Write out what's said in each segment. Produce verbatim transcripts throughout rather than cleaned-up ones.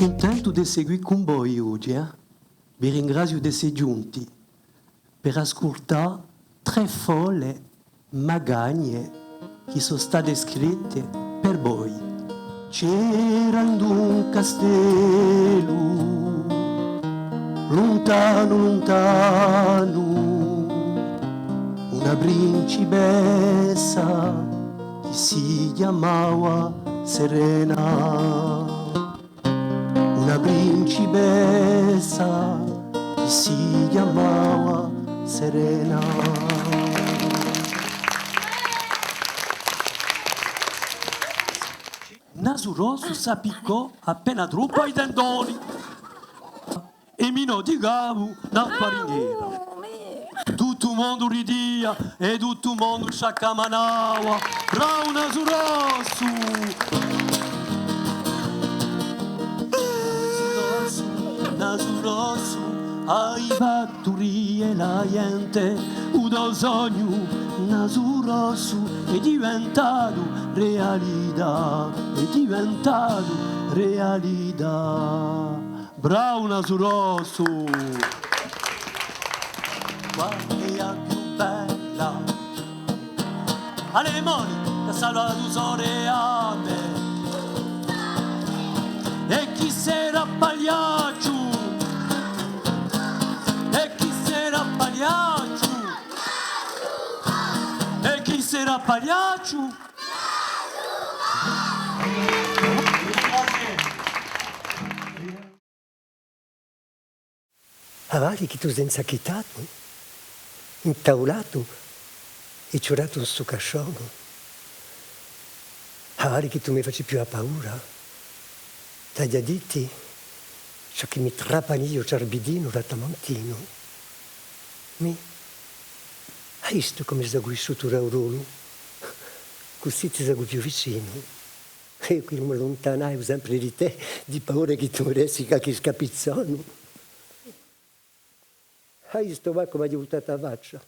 Cuntentu d'esse quì cun voi oghje, eh? Vi ringraziu d'esse ghjunti per ascultà trè fole magagne chì sò state scritte per voi. C'era in un castellu, luntanu, luntanu, una principessa chì si chjamava Serena. Una principessa chì si chjamava Serena. Nasu Rossu s'appiccò appena troppu à i tendoni è minò di capu una faringhera. Tuttu u mondu ridia è tuttu u mondu s'accamanava. Bravu Nasu Rossu! Nasu Rossu, Nasu Rossu, hai fattu ride a ghjente, u to sognu, Nasu Rossu, hè diventatu realità, hè diventatu realità. Bravu Nasu Rossu! Quale hè a più bella? Alè, mori, chì hà salvatu u so reame. È chì serà Pagliacciu? È chì serà Pagliacciu? È chì serà Pagliacciu? Avali chì tù sè insacchittatu, intaulatu è chjuratu in stu cascionu. Avali chì tù mi faci più a paura. T'aghju à dì ti ciò chì mi trapani u ciarbidinu da tamantinu. Mì, hai vistu cum'è s'hè agguisciutu u rolu? Cusì ti sò più vicinu. È quì m'alluntanai sempre di tè, di paura chì tù mi dessi qualchì scapizzonu. Hai vistu cum'aghju vultatu a faccia?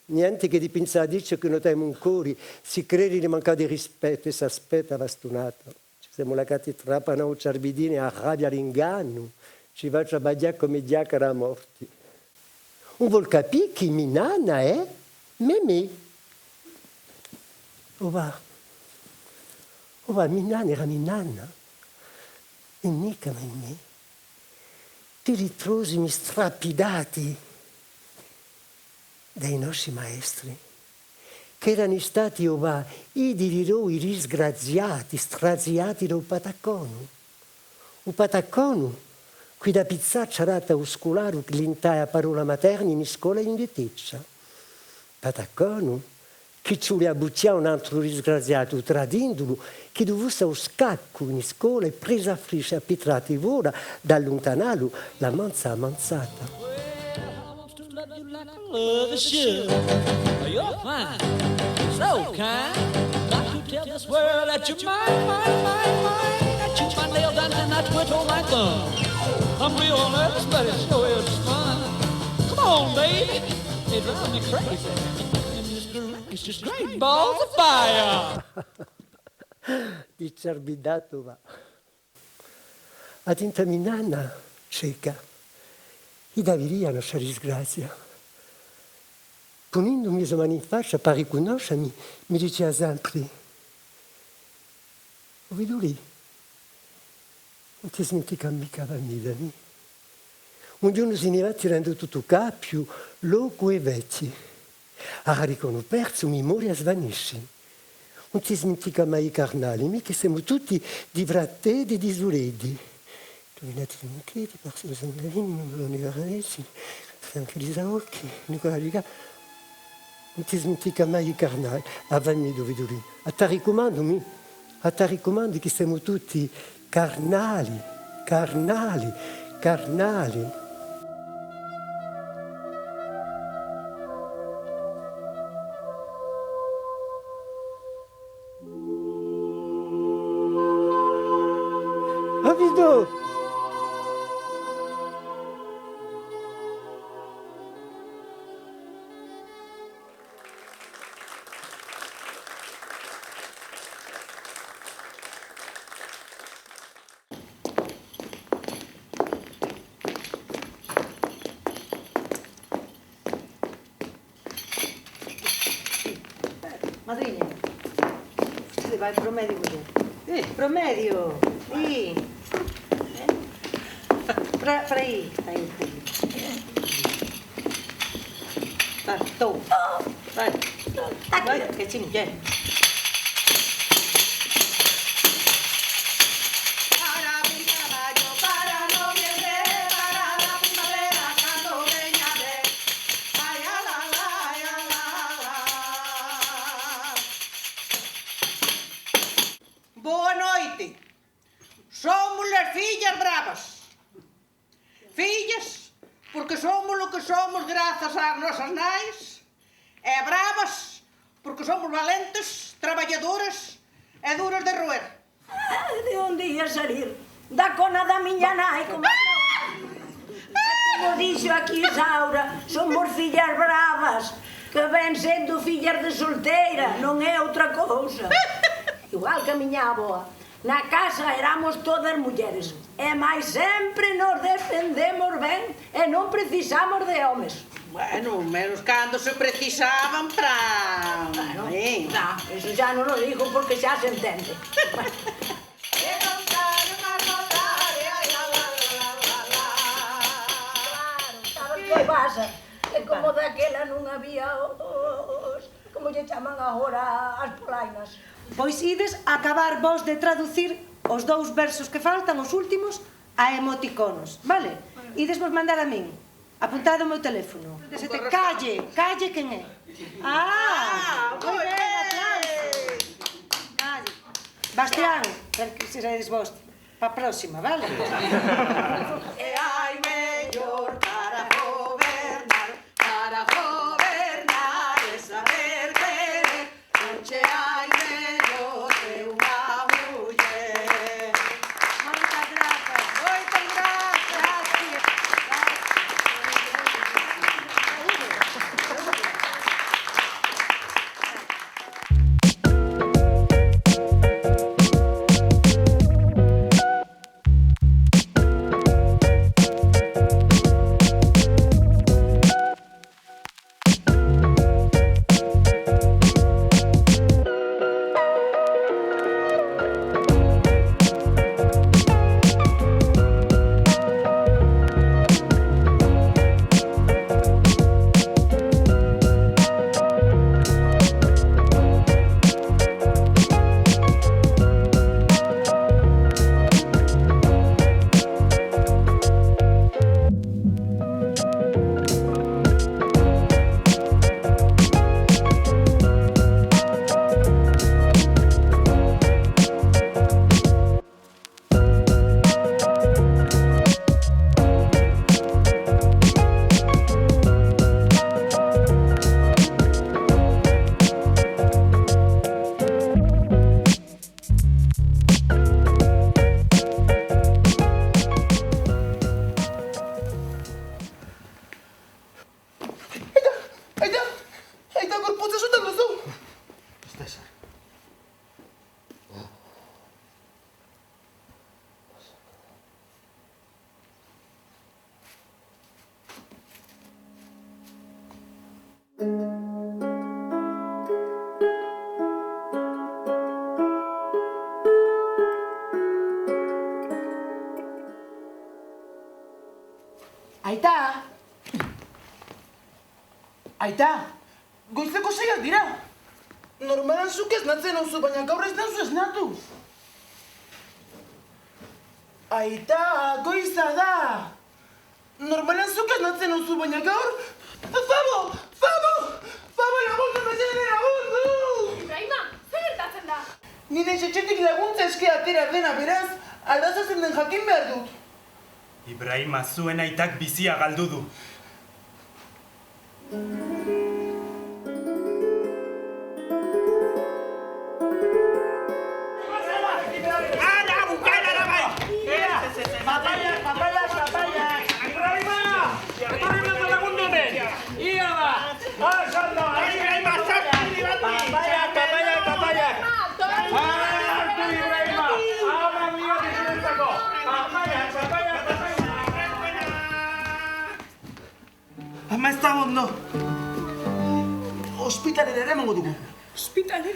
Nienti chè di pinsà à dì ciò chì no t'avemu in cori, si credi di mancà di rispettu è s'aspetta a bastunata. Ci semu lacati trapanà u ciarbidinu è a rabbia, l'ingannu, ci faci abbaghjà cum'è ghjacara à morti. Ùn voli capì chì mi nanna hè? Mimì. O và, o và, mi nanna era mi nanna. È micca Mimì. Ti ritrosimi strappidati da i nosci maestri, ch'erani stati, o và, iddi di noi disgraziati, straziati da u patacconu. U patacconu, quidda pizzaccia data à u scularu chì lintaia a parolla materna in iscola è in littecia. Patacconu, chì ci vulia abbuccià un antru disgraziatu tradindulu, chì duvussi à u scaccu in iscola è presa à friscia à pitrati fora, d'alluntanallu, la manza à manzata. Love is sure. You're fine, so kind. Got to tell this world that you're mine, mine, mine, mine. I keep my nails down and I twitch on my thumb. I'm real nervous, but it sure is fun. Come on, baby. It drives me crazy. And this groove is just great balls of fire. Di ciarbidatu, và. A tinta mi nanna, ceca, idda vidia a noscia disgrazia. Punindumi e so mani in faccia, pà ricunnosciami, mi dicia sempri: O figliulì, ùn ti sminticà micca avà mi, da mì. Un ghjornu si ni và tirendu tuttu u cappiu, locu è vechji. Arradiconu persu, mimoria svanisci. Ùn ti sminticà mai i carnali, mì, chì semu tutti di frateddi è di sureddi. Camminati di muncheddi, persu di San Gavinu, Nicola Paradesi, Franca di Saocchi, Nicola di Ca-, ùn ti sminticà mai i carnali. Avà mi, o figliulì, a t'arricumandu, mì, a t'arricumandu chì semu tutti carnali, carnali, carnali. Capito? Madrinha, vostè và per u mediu, mugliè. Eh, per u mediu. Sì. Eh? Fra, fra i, ai, vai, tù. Vai. Vai, chì ci hè? Boa noite. Somos las fillas bravas. Fillas, porque somos lo que somos graças às nossas nais, e bravas, porque somos valentes, trabalhadoras e duras de roer. Ah, de onde ia salir? Da cona da minha nai, como, e como dixu aqui Isaura, somos filhas bravas, que vem sendo filhas de solteira, não é outra coisa. Igual que a minha avó. Na casa éramos todas mulheres, e mais sempre nos defendemos bem e não precisamos de homens. Bueno, menos quando se precisavam para... Bueno, eh, não, isso já não lo digo porque já se entende. Claro, sabes que pasa? Que como daquela não havia os, como se chaman agora, as polainas. Pois ides acabar vós de traducir os dous versos que faltan, os últimos, a emoticonos, vale? Ides vos mandar a min. Apuntade o meu teléfono. Calle, Calle, quen é? Ah, moi ben, aplauso. Calle. Bastián, per que si sedes vós, pa próxima, vale? E hai mellor para governar, para governar e saber querer. Non ci hai megliu che una muglier. Moitas gracias, moitas gracias. Aità, aità, aità, corpuzza, sù, tandu sù. Stessa. Aità! Aità! Goizà cosa hè a ghjurnata? Normale, sò chì a cena, u so bagnacauru hè statu snato. Aità, goizà! Normale, sò chì a cena, u so bagnacauru... Favo! Favo! Favo, la mondo, ma c'hè la mondo! Ibrahima, stai andà? Nì, nì, c'hè, c'hè di la gunza, chì a terra vena verà, allora se ne fa chì merda. Ibrahima, sò in Aità chì si hè caldutu. Ah, ma stà, nò! Ospitale di Remo, dicu. Spitale?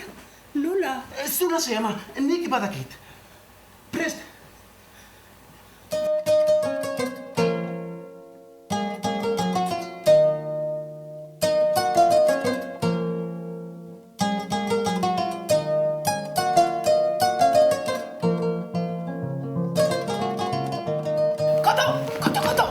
Nò, là. Eh, sù a sema, Nick Badakit. Prest! Cotò! Cotò, Cotò!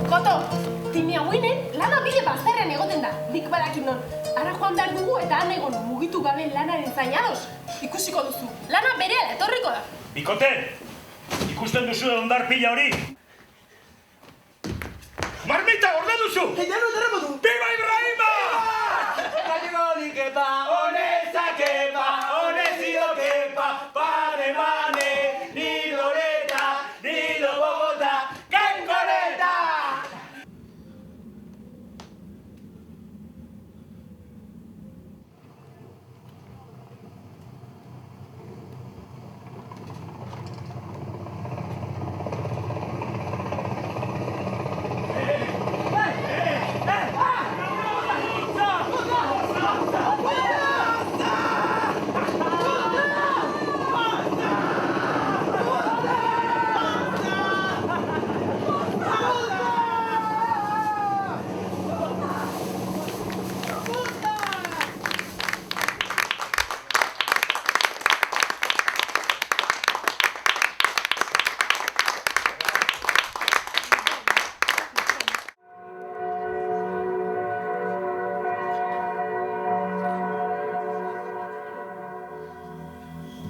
Cotò! Ti mi aghjunghji, l'ana à vede pà stà in negozju, Nick Badakit nò. Ara quandu ardu è da negozju, mughjitu cà me l'ana di sagnados. È cusì quandu stù, l'ana à vede a torre Cotò. È Cotò! È custì ùn sò da andà à piglià ori. Marmitta, guardate sù! È ora andemu! Viva Ibrahima! Viva! Matrimonio che va, onesta che va, onestito che va, pane, mane, Nidoleta, Nido Bogotà, che coreta!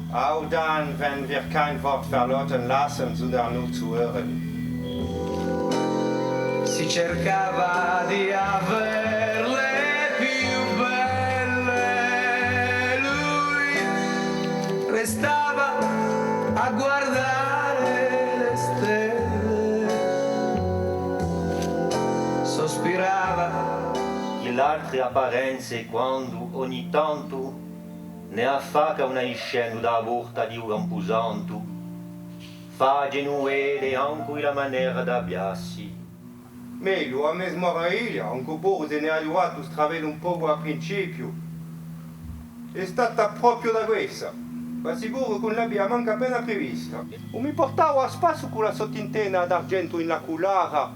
Au dann, wenn wir kein Wort verloren, lassen, sondern nur zuhören. Si cercava di averle più belle, lui restava a guardare le stelle, sospirava. Chì l'altre apparenze, quandu ogni tantu ne affacca una iscendu da a porta di u campusantu, facenu vede ancu la manera d'abbiassi. Megliu, a me smaraglia, ancu puru s'è n'hè arrivatu u stravellu un pocu à principiu, hè stata propiu da quessa, v'assicuru ch'ùn l'aviu mancu appena privista. U mi purtava à spassu cù la so tintenna d'argentu in la cullara,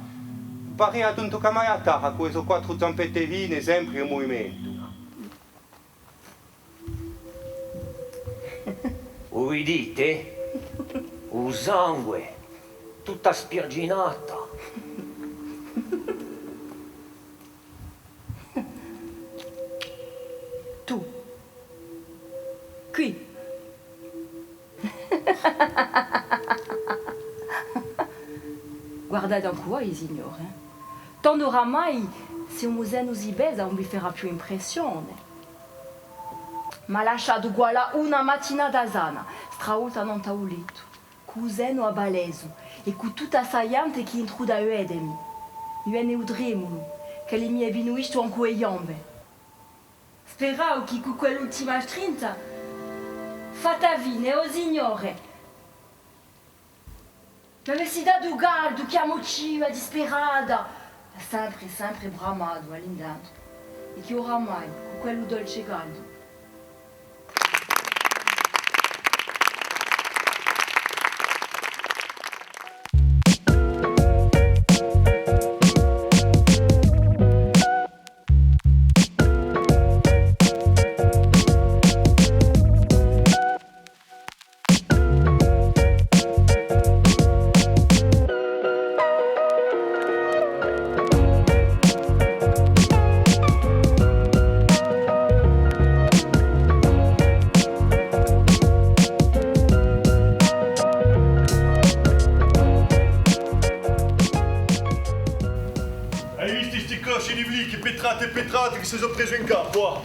paria tontu cà mai a tarra, cù e so quattru zampette fine, sempre in muvimentu. U vidite? U sangue, tutta spirginata. Tù. Quì. Guardate ancu voi, signore. Tandu oramai, s'è u mo senu si pesa, ùn vi ferà più impressione. M'hà lasciatu quallà una matinata sana, stravolta nant'à u lettu, cù u senu à palesu è cù tutta sta ghjente chì hè intruta à vedemi. Mi vene u tremulu, ch'elli m'hà vinuistu ancu e ghjambe. Sperau chì cù quell'ultima strinta, fatta fine, o Signore, m'avessi datu caldu, chjamu civa, disperata, sempre, sempre bramatu à l'intantu, è chì oramai, cù quellu dolce caldu, Ai vistu sti closci di flic, petrate, petrate, chì si sò presi in capu, ah!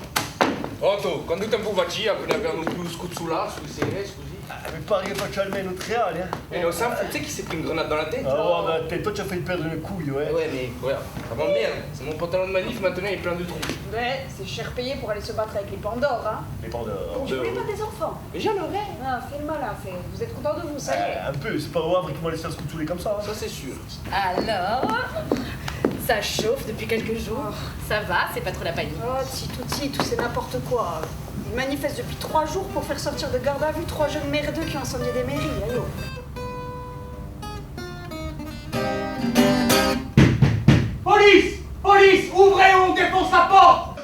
Ottu, quantu tempu facia chì ùn aviamu più scuzzulatu sui seresi cusì? Ah, mi pare chì faccia almenu trè anni, eh. Eh, o Sanfu, chì s'hè ingranatu in a testa? Ah, guarda, tè, tù ci fai perde u cugliu, eh. Eh, ouais, mais, voilà. Avant merde, c'est mon pantalon de manif, maintenant il est plein de trous. Ben, c'est cher payé pour aller se battre avec les Pandores, hein. Les Pandores. Vous voulez pas des enfants ? Mais j'en aurai. Ah, fais le malin, fais. Vous êtes content de vous, ça y est. Euh, un peu, c'est pas au Havre qu'ils vont laisser un scout saoulé comme ça, hein. Ça, c'est sûr. Alors, ça chauffe depuis quelques jours. Ça va, c'est pas trop la panique. Oh, zittu, zittu, c'est n'importe quoi. Ils manifestent depuis trois jours pour faire sortir de garde à vue trois jeunes merdeux qui ont incendié des mairies, allô. Police ! Police ! Ouvrez ou on défonce la porte !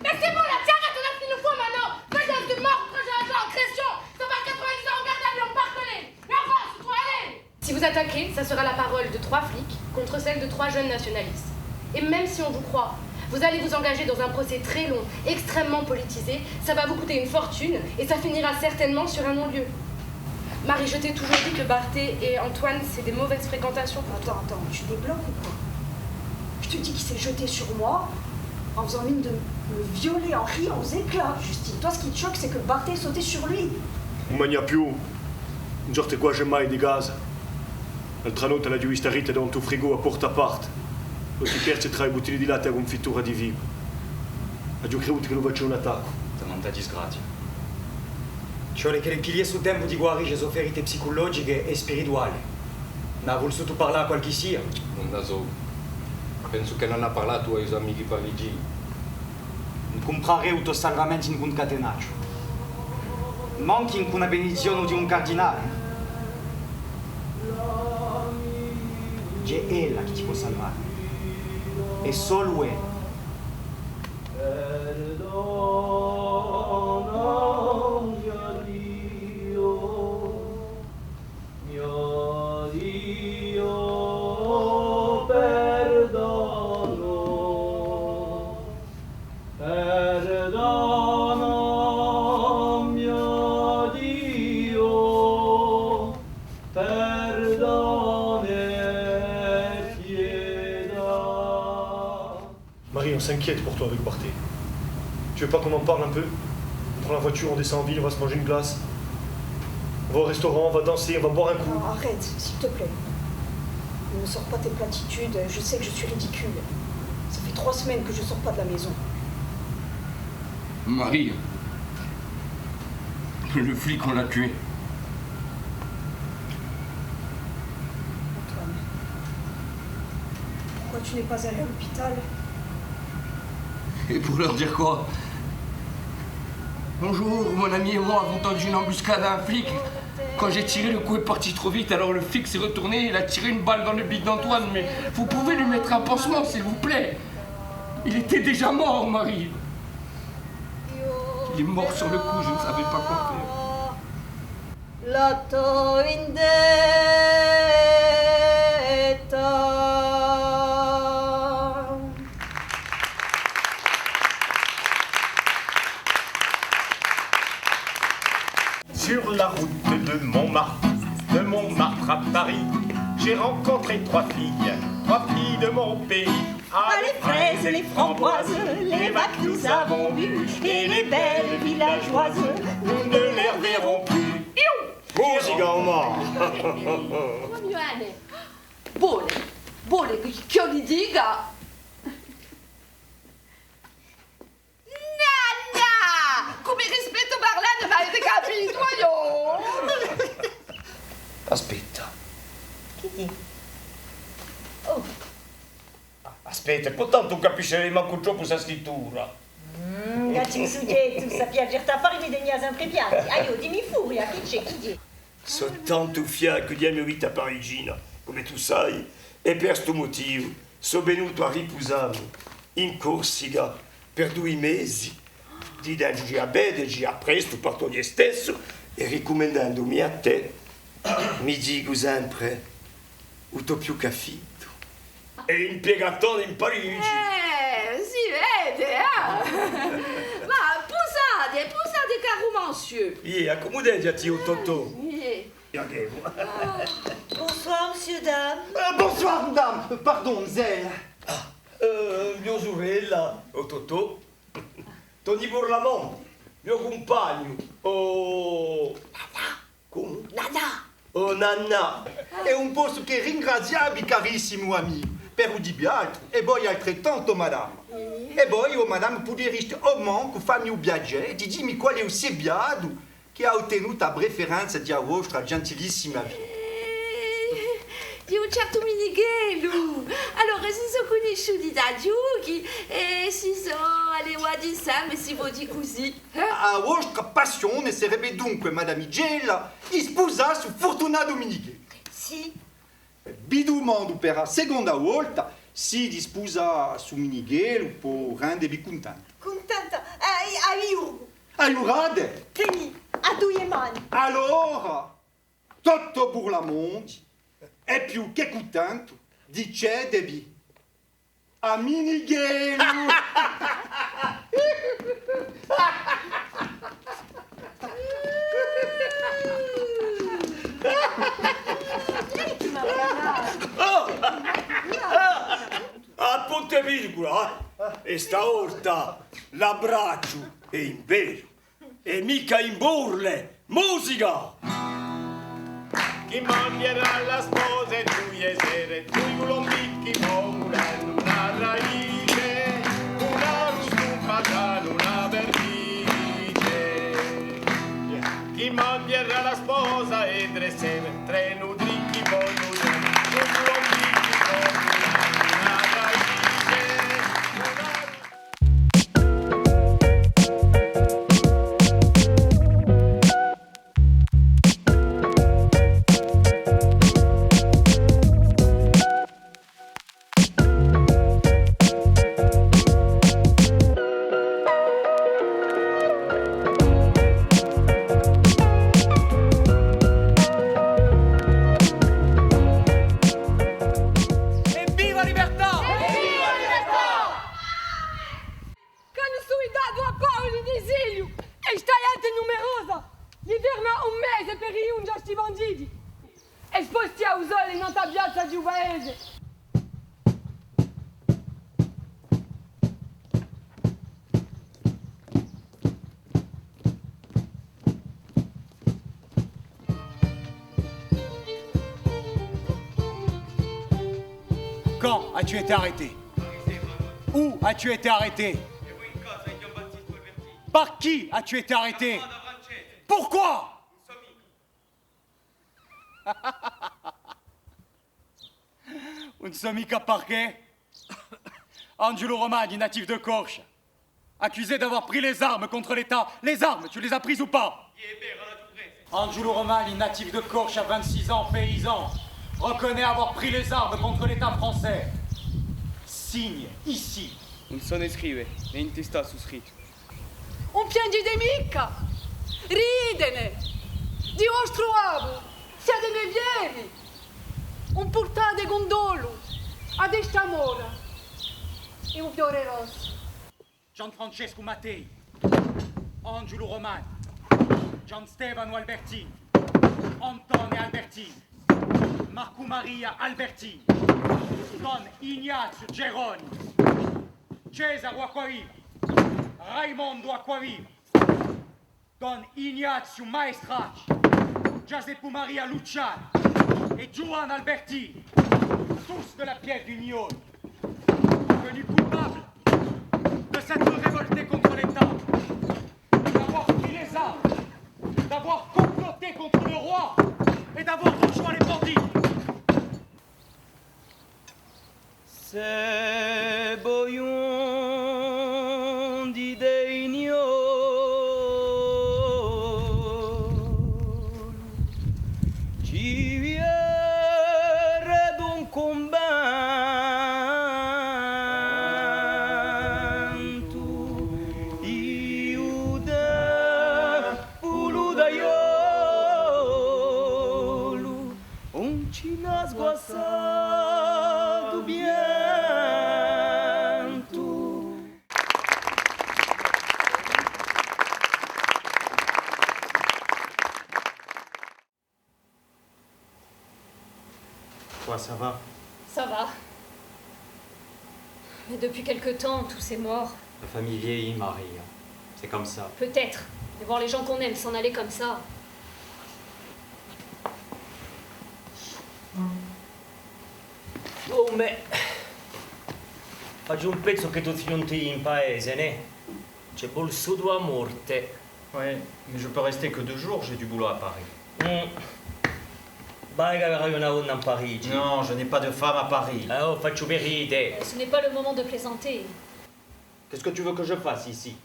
Mais c'est bon, là, tiens, arrête, on a fini le fou maintenant. Trois jeunes morts, trois jeunes en agression. Ça va quatre-vingt-dix ans en garde à vue, on part coller. Mais avance, toi, allez ! Si vous attaquez, ça sera la parole de trois flics contre celle de trois jeunes nationalistes. Et même si on vous croit, vous allez vous engager dans un procès très long, extrêmement politisé, ça va vous coûter une fortune et ça finira certainement sur un non-lieu. Marie, je t'ai toujours dit que Barthé et Antoine, c'est des mauvaises fréquentations pour toi. Attends, attends, tu débloques ou quoi ? Je te dis qu'il s'est jeté sur moi en faisant mine de me violer en riant aux éclats, Justine. Toi, ce qui te choque, c'est que Barthé ait sauté sur lui. Ùn magna più, ùn sorte quasi mai di casa. L'altra notte l'aghju vista à Rita davanti à u frigo à porta aperta, l'ochji persi trà i buttigli di latte è a cunfittura di ficu. Aghju cridutu ch'ellu facia un attaccu. Tanta disgrazia. Ci vole ch'ellu pigli u so tempu di guarisce e so ferite psiculogiche è spirituale. N'hà vulsutu parlà à qualchissia? Ùn la sò. Pensu ch'ellu n'hà parlatu à i so amichi parigini. Ùn cumprarè u to salvamentu in cuncatenacciu. Mancu incù una benedizione di un cardinale. Hè ella chì ti pò salvà. È solu ella. Perdona, o mio Diu, mio Diu, perdona, perdona, mio Diu, perdona è pietà. Marie, on s'inquiète pour toi avec Barthé. Tu veux pas qu'on en parle un peu ? On prend la voiture, on descend en ville, on va se manger une glace. On va au restaurant, on va danser, on va boire un coup. Non, arrête, s'il te plaît. Ne me sors pas tes platitudes, je sais que je suis ridicule. Ça fait trois semaines que je sors pas de la maison. Marie, le flic, on l'a tué. Antoine, pourquoi tu n'es pas allé à l'hôpital ? Et pour leur dire quoi ? Un jour, mon ami et moi avons tendu une embuscade à un flic. Quand j'ai tiré, le coup est parti trop vite, alors le flic s'est retourné, il a tiré une balle dans le bide d'Antoine, mais vous pouvez lui mettre un pansement, s'il vous plaît. Il était déjà mort, Marie. Il est mort sur le coup, je ne savais pas quoi faire. La to vendetta. Sur la route de Montmartre, de Montmartre à Paris, j'ai rencontré trois filles, trois filles de mon pays. Ah, les fraises, les framboises, les vaques nous avons vues, et les belles villageoises, nous ne les reverrons plus. Musica, o mà! Vole, vole chì, chì eiu li dica? Nanna! Cù u me rispettu parlendu, m'avete capitu, aiò! Aspetta. Chì hè? Oh! Ah, aspetta, pò tantu ùn capisce mancu troppu sta scrittura. Mm, ghjè un sughjettu, sapia certi affari mi tegnia sempre piatti. Aiò, dimmi, Furia, chì ci hè, chì hè? Sò tantu fiaccu di a me vita parigina, cum'è tù sai, è per stu mutivu sò venutu à ripusà mi in Corsica per dui mesi, dicenduci à vedeci, à prestu, partu eiu stessu, è ricumendendu mi à tè, mi dicu sempre, u to più cà figliu hè impiegatone in Parigi. Eh, si vede, eh! Ma pusate, pusate, caru monsieur. Iè, accumudeti à tè, o Totò. Iè. Bonsoir, monsieur, dame. Euh, bonsoir, madame. Pardon, zella. Ah, euh, mio surella, o Totò. Toni Burlamont, mio cumpagnu, o... Nanà! Cumu? Nanà! O Nanà! È ùn possu chè ringrazià vi, carissimu amicu, per u dipiacciu, è voi altrettantu, madama. È voi, o madama, puderesti omancu fà mi u piacè di dì mi quale hè u segretu chì hà ottenutu a preferenza di a vostra gentilissima figlia. Eh, Di un certu Minighellu! Allora, si sò cunnisciuti da ghjochi è si sò allevati inseme, si pò dì cusì, eh? A vostra passione sarebbe dunque, madamigella, di spusà stu furtunatu Minighellu. Sì. Vi dumandu per a seconda volta s'è di spusà stu Minighellu pò rendevi cuntenti. Cuntenta? Eh, a vi ghjuru. A ghjurate? Teni, à duie mani. Allora, tuttu pur l'amondi, hè più chè cuntentu, dicetevi, à Minighellu! Oh! Ah! Ah! À puntu è virgula, eh? È sta volta l'abbracciu hè in veru. È micca in burle! Musica! Chì manghjerà la sposa è duie sere, dui culumbicchi, pò un annu una raice, un arrustu, un patanu, una vernice. Chì manghjerà la sposa è trè sere, trè nutricchi, pò un annu, dui culumbicchi, pò un annu una raice, un arrustu. Evviva a libertà! Evviva a libertà! Ch'anu suitatu à Paoli in esiliu, è sta ghjente numerosa li ferma un mese per righjunghje à sti banditi, esposti à u sole nant'à a piazza di u paese. Quand as-tu été arrêté ? Où as-tu été arrêté ? Par qui as-tu été arrêté ? Pourquoi ? Ùn sò micca parchì. Angiulu Romani, natif de Corse, accusé d'avoir pris les armes contre l'État. Les armes, tu les as prises ou pas ? Angiulu Romani, natif de Corse, à vingt-six ans, paysan, reconnaît avoir pris les armes contre l'État français. Signe ici. Ùn sò nè scrive, nè intestà stu scrittu. Ùn piangite micca! Riditene! Di u vostru babbu! Siatene fieri! Ùn purtate cun dolu a testa mora è u fiore rossu. Gianfrancescu Mattei, Angiulu Romani, Gian Stefanu Albertini, Antone Albertini, Marcu Maria Albertini, Don Ignaziu Geronimi, Cesaru Acquaviva, Raimondu Acquaviva, Don Ignaziu Maestracci, Ghjaseppu Maria Luciani è Ghjuvanni Albertini, source de la piève du Niolu, reconnus coupables de s'être révoltés contre l'État, d'avoir pris les armes, d'avoir comploté contre le roi et d'avoir rejoint les bandits. Sè vogliundi di Niolu, ci vierebbe un cunventu, iu te pulu d'aiolu, ùn ci n'hà sguazzatu vientu. Quoi, ça va ? Ça va. Mais depuis quelque temps, tous ces morts. La famille vieillit, Maria. C'est comme ça. Peut-être. Mais voir les gens qu'on aime s'en aller comme ça. Oh, ma facciu un pezzu chì tù sì ghjuntu in paese, nè? Ci hè vulsutu a morte. Ouais, mais je peux rester que deux jours, j'ai du boulot à Paris. Mm. Mai ch'averai una donna in Parigi. Non, je n'ai pas de femme à Paris. Ah, oh, facciu per ride. Ce n'est pas le moment de plaisanter. Qu'est-ce que tu veux que je fasse ici ?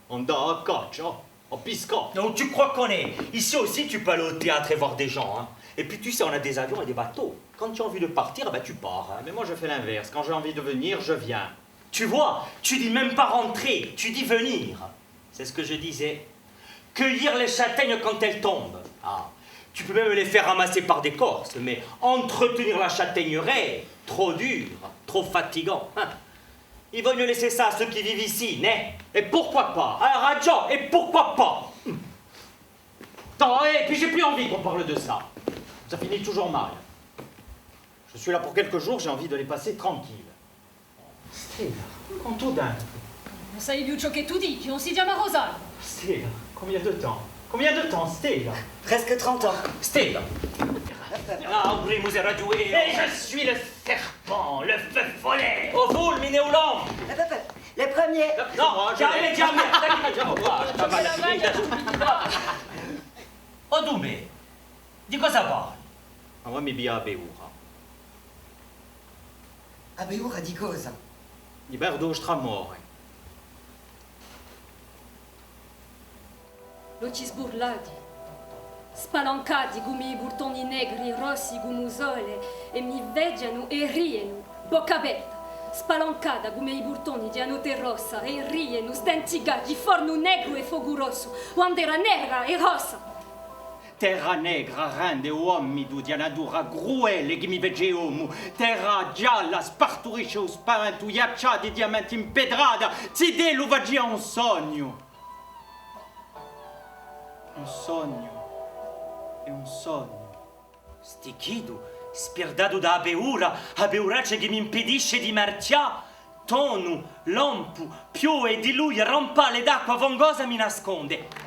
Andà à caccia, à piscà ? Non, tu crois qu'on est ? Ici aussi, tu peux aller au théâtre et voir des gens, hein. Et puis, tu sais, on a des avions et des bateaux. Quand tu as envie de partir, ben, tu pars, hein. Mais moi, je fais l'inverse. Quand j'ai envie de venir, je viens. Tu vois, tu dis même pas rentrer, tu dis venir. C'est ce que je disais. Cueillir les châtaignes quand elles tombent. Ah, tu peux même les faire ramasser par des Corses, mais entretenir la châtaigneraie, trop dur, trop fatigant. Hein. Il vaut mieux laisser ça à ceux qui vivent ici, nè ? Et pourquoi pas ? Ah, ragiò, et pourquoi pas ? Attends, et puis j'ai plus envie qu'on parle de ça. Ça finit toujours mal. Je suis là pour quelques jours, j'ai envie de les passer tranquille. Stella, quantu tempu? Ùn sai più ciò chì tù dici, ùn si chjama Rosalba. Stella, combien de temps? Combien de temps, Stella? Presque trente ans. Stella! Ah, u primu s'era ghjuvetu! Et je suis le serpent, le feu follet! O fulmine, o lampu! Eh, eh, eh, les premiers. Nò, chjamami, chjamami! O Dumè, di cosa parli? Ma mi piglia a paura. A paura di cosa? Di perde u vostru amore. L'ochji sburlati, spalancati cum'è i purtoni negri rossi cum'è u sole, è mi vedianu è ridenu, bocca aperta, spalancata cum'è i purtoni di a notte rossa, è ridenu, stenticati, fornu negru è focu rossu, quand'era negra è rossa. Terra negra rende omidu di a natura cruele chì mi fece omu. Terra gialla sparturisce u spaventu, ghjacciati, diamanti, impetrata, zitellu, facia un sognu. Un sognu. Hè un sognu. Stichitu, spirdatu da a paura, a pauraccia chì m'impedisce di marchjà, tonu, lampu, piove, diluvia, rampale d'acqua, fangosa mi nasconde.